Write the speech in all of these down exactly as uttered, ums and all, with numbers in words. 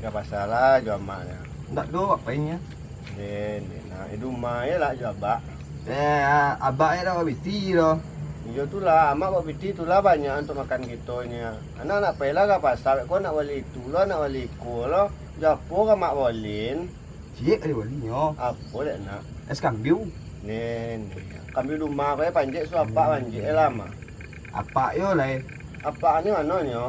pai ka pasa lah jo amaknyo. Ndak doh, apo inyo? Den, den, nah, di rumah je lah jo abak. Eh, abak je dak bapiti doh. Iyo tu lah, amak bapiti tu lah banyak untuak makan kito nyo. Anak nak pai lah ka pasa, ko nak bali itu lo, nak bali iko lo. Jo apo ka amak bolin? Ciek kali bolinyo. Apo dek nak? Es kambiu. Nen, kambiu di rumah ko, eh, panjek su apak, panjek lah mah. Apak yo lai. Apak ni mano nyo?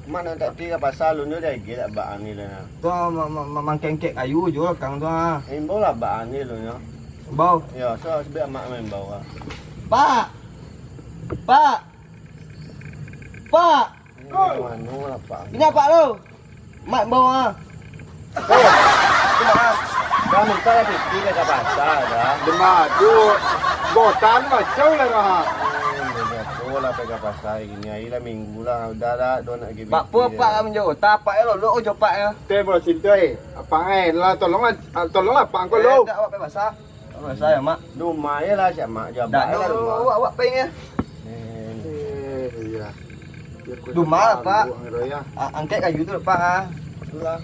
Mak nak tak pi ka pasa, alun nyo diagiah dek abak ni lah. Tu, ma-, ma-, ma-, mangkengkek kayu jo kang tu, ah. Imbau lah abak ni lu nyo. Imbau. Yo, so, sebik amak maimbau lah. Pak! Pak! Pak! Ini mano lah, Pak? Ini apak lu? Mak imbau, ah. Oh, tu mah. Dah minta lah piti ka pasa dah. Dema tu. Botan macam lah dah. Hmm, dah jatuh lah pai ka pasa hari ni. Hari lah minggu lah. Udah lah, dah nak pergi. Bak apo piti apak lah. Manjawab? Tak apak yo, lolok jo apak yo. Teh, bro, cinta, eh. Apak, eh, lah, tolonglah, ah, tolonglah apak angko lo. Eh, tak, awak pai pasa. Awak pai pasa yo, Mak. Di rumah je lah, siap Mak. Jawab lah di rumah. Awak, awak pai ni. Eh. Eh, iya. Di rumah lah, Pak. Ah, angkek kayu tu, Pak, ah. Itulah.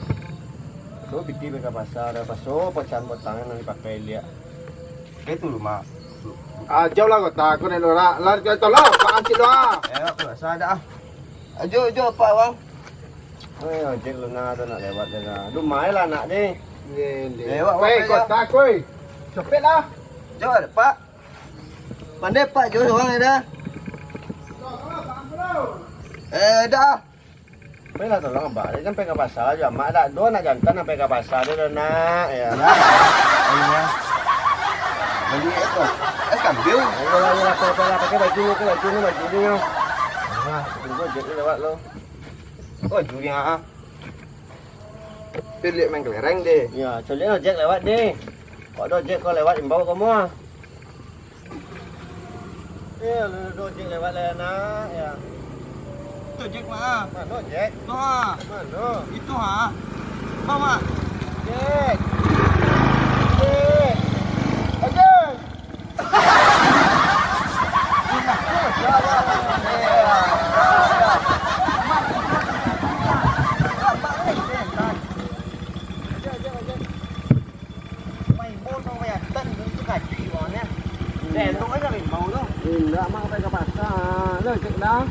So, piti pai ka pasa, dah paso, pecahan botangan nan dipakai liak. Itu rumah. Ah, jauh lah kota, aku nak norak. Lah, tolong, Pak, angkik doh, ah. Eh, aku rasa ada, ah. Ajo, ajo, Pak, bang. Eh, ojek lu nah, tu nak lewat dah, nah. Di rumah lah anak ni. Lewat, weh, weh, kota, kuy. Cepet lah. Jauh ada, Pak. Pandai Pak jo sorang dah. Eh, dah. Pai lah tolong abak, dia kan pai ka pasa jo amak, dak ado anak jantan nan pai ka pasa tu dah nak, yo. Nah, iyo. Bali es ko. Es kambiu. Ayo lah, ayo lah, pai, pai lah, pakai baju ni, pakai baju ni, baju ni, yo. Nah, tunggu ojek ni lewat lo. Oh, baju ni, ah. Tu liak main kelereng deh. Yo, culik ojek lewat deh. Kok ado ojek ko lewat, imbau kamu, ah. Eh, lu ado ojek lewat lai, nak, yo. Itu ojek, Mak, ah. Mano ojek? Tu, ha. Mano? Itu, ha. Bang, Mak. Ojek. Ojek. Ojek. Main bol samo Mayatan tu kaji awaknyo. Hmm. Elok aja main bol tu. Indak, Mak, pai ka pasa. Lo, cek dah.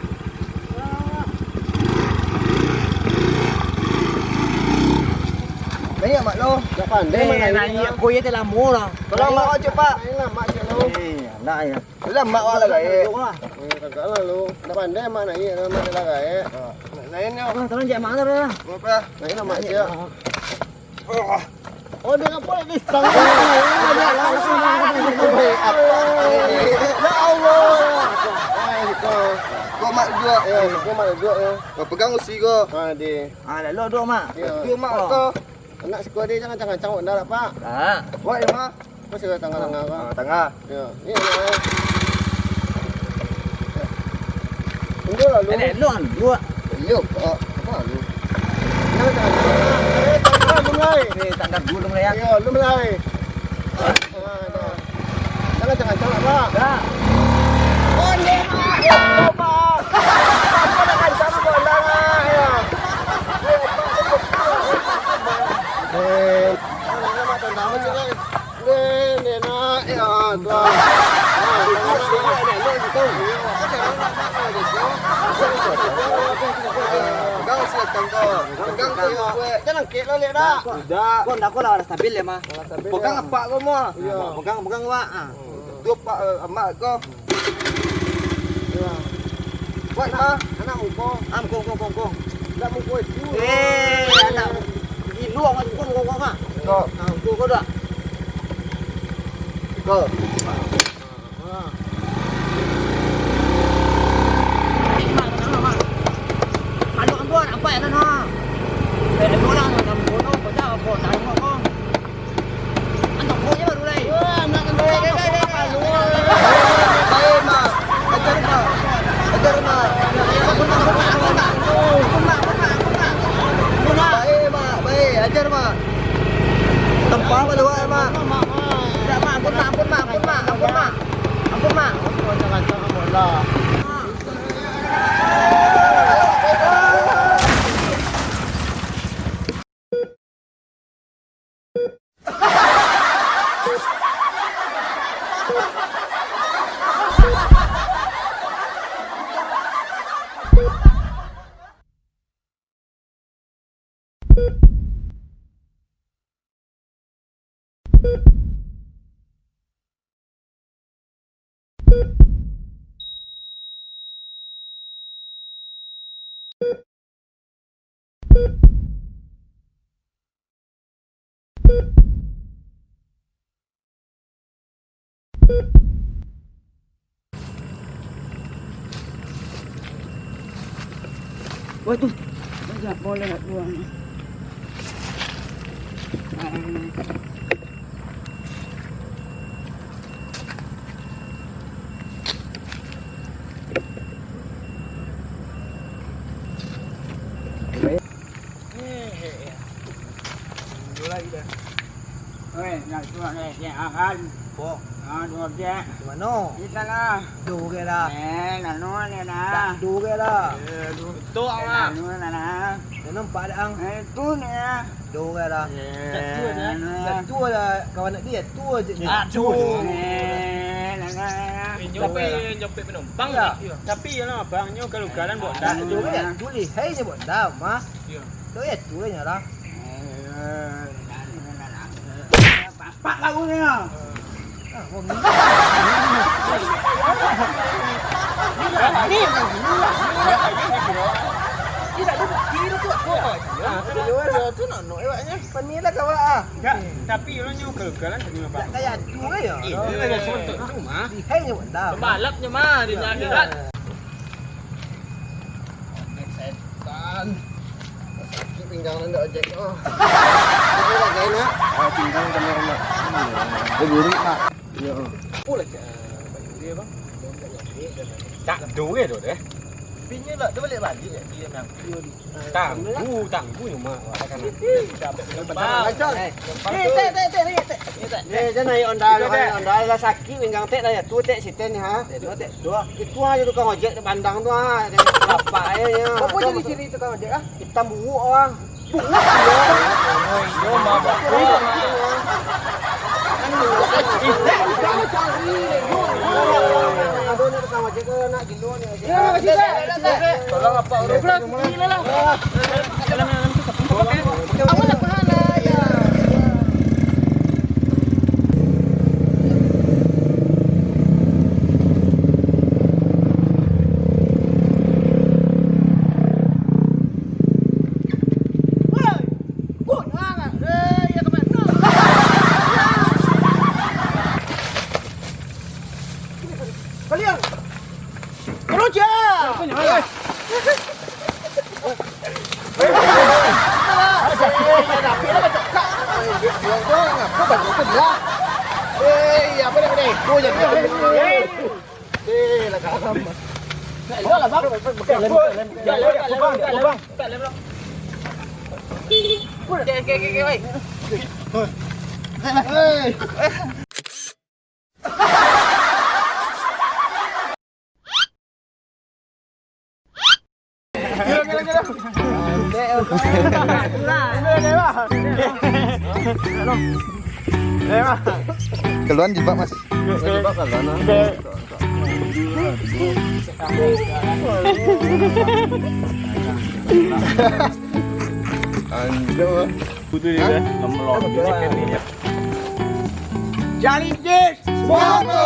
Naiak, Mak, lo. Ndak pandai, Mak, naiak, naiak, Mak. Ko iyo teh lamo lah. Tolong, Mak, Mak, cepat. Naiaklah, Mak, cek lo. Eh, ndak, yo. Alah, Mak, awak lah gaek. Eh, tagaklah lo. Ndak pandai, Mak, naiak, Mak, lah gaek. Lain, yo. Bang, tolong jak, Mak, lah. Apa? Naiaklah, Mak, cek. Oh. Oh, dia apa ni? Tangan. Ya Allah. Kau, kau mak duduk, ya. Kau mak duduk, ya. Kau pegang usi kau. Ha, di. Ah, lalu duduk, Mak. Ya. Duduk, Mak, kau. Anak siko dia jangan cangak-cangak dah, Pak. Ah. Buat ya, Mak. Apa sih tangah-tangah, Pak? Ah, tangah. Ya. Ini, ya. Tunggu lah, lu. Eh, lu, lu. Lu, Pak. Apa lu? Jangan cangak-cangak. Eh, tangah lu mulai. Eh, tangah dulu mulai, ya. Ya, lu mulai. Ah, dah. Jangan cangak-cangak, Pak. Dah. Onde, Pak. Ya Allah, Pak. Apa nak kancang, Pak? Dah, ya. Eh. Dah, dah, dah, dah, dah, dah. Dah, dah, nak. Ya, tuan. Pegang siap, tangkap. Pegang siap, kuat. Jangan kek lo, lihat dah. Dah. Kau ndak, kau lah stabil ya, mah. Pegang apak kau, mah. Iya. Pegang, pegang, Wak. Ah. Tu pak, eh, amak ko. Kuat, mah. Anak muko. Am, kong, kong, kong, kong. Anak muko itu. Eh, anak gilo amat muko, muko, muko, mah. Ko. Ah, muko, ko dah. Ko. Ah. Mak, mak, mak. Malu ambo nampak ya, nah. Eh, bola, nah, bola, bola, bola, bola, bola. Baik, Mak. Ajar, Mak. Ajar, Mak. Baik, Mak. Baik, ajar, Mak. Tempah baluak, Mak. Ampun, Mak. Ampun, Mak. Ampun, Mak. Ampun, Mak. Ampun, Mak. Wah, tu. Banyak bola nak buang. Oi, nak suruh ni, dia akan. Ko. Ha, dua objek. Di mano? Di sana. Duo urang lah. Eh, lalu ni lah. Duo urang lah. Eh, duo. Betul, eh, Mak. Lalu lah. Dah nampak dah, ang? Eh, tu ni lah. Duo urang lah. Eh, satu aja. Satu lah, kawan nak dia, tu aja. Ah, tu. Eh, lalu lah. Eh, nyopet, nyopet penumpang. Iya. Tapi ya lah, abang nyo kalau jalan buat dah. Duo urang lah. Tulih, hai je buat dah, mah. Iya. Tu ya, tu lah nyo lah. Pak lagu ni lah. Tapi orang nyo ugal-ugalan tadi, Pak. Kayak tu ya. Iya, ada contoh tu mah. Pembalapnya mah, dia nyari lah. Setan. Sakik pinggang nan dak ojek. Oh. Itu lah, guys, nak. Ah, pinggang kena, nak. Dia burik, Mak. Ya. Apa lagi? Dia, Bang. Tak duit tu deh. Pinya lah, dia balik-balik ya, dia yang. Tangguh, tangguh ni, Mak. Ada kan? Lancar. Eh, tek, tek, tek, tek, tek. Eh, jan naik onda, naik onda lah, sakik pinggang tek lah ya. Tu tek, siten ni, ha. Tek dua, tek dua. Itu aja tukang ojek di Bandang tu, ha. Bapak aja nya. Apa ciri-ciri tukang ojek, ah? Hitam buuk, ah. Buuk, ya. Oh, iya, Mak. Buuk, ya. Aduh, nak tukang ojek ke nak gilo ni. Ya, makasih, tek. Tolong apa urus. Gila lah. Awak nak kemana, ya? Apa banyak tu lah? Eh, apa dah kena? Oh, jadi. Eh, lah karam. Lah, lah, bang. Lah, lah, bang. Okey, okey, okey, okey, weh. Hei. Keluar jilbab, Mas. Jilbab kan sana. Anjir. Putus dia. Hah? Lemlok. Challenge Smoto!